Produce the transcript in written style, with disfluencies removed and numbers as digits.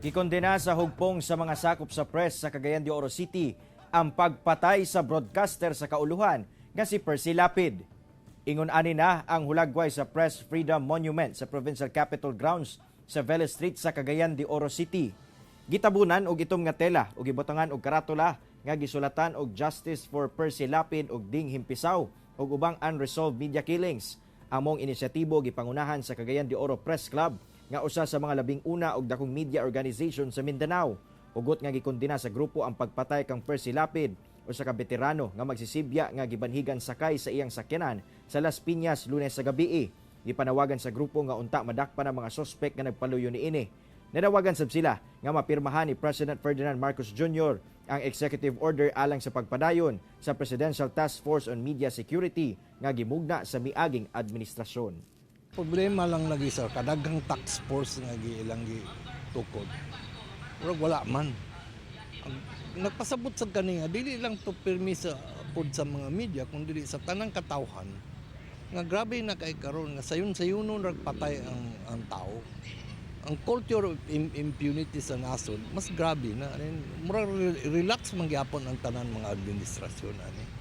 Gikondena sa Hugpong sa mga Sakop sa Press sa Cagayan de Oro City ang pagpatay sa broadcaster sa kauluhan nga si Percy Lapid. Ingon ani na ang hulagway sa Press Freedom Monument sa Provincial Capitol Grounds sa Velez Street sa Cagayan de Oro City. Gitabunan og itom nga tela ug gibutangan og karatula nga gisulatan og "Justice for Percy Lapid" ug "Ding Himpisaw" ug ubang unresolved media killings. Among inisyatibo gipangunahan sa Cagayan de Oro Press Club nga usa sa mga 11 og dakong media organization sa Mindanao. Hugot nga gikondena sa grupo ang pagpatay kang Percy Lapid, usa ka veterano nga magsisibya nga gibanhigan sakay sa iyang sakyanan sa Las Piñas Lunes sa gabi. Gipanawagan sa grupo nga unta madakpan ang mga sospek nga nagpaluyo niini. Nanawagan sab sila nga mapirmahan ni President Ferdinand Marcos Jr. ang executive order alang sa pagpadayon sa Presidential Task Force on Media Security nga gimugna sa miaging administrasyon. Problema lang lagi sa kadaghang task force nga gi ilang gi tukod. Murag wala man. Ang nagpasabot sa kani nga dili lang to pirmi sa pod sa mga media kundi sa tanang katawhan nga grabe na kay karon nga sayon-sayunon rag patay ang tao. Ang culture of impunity sa nasod mas grabe na. I mean, murag relax man gyapon ang tanan mga administrasyon ani.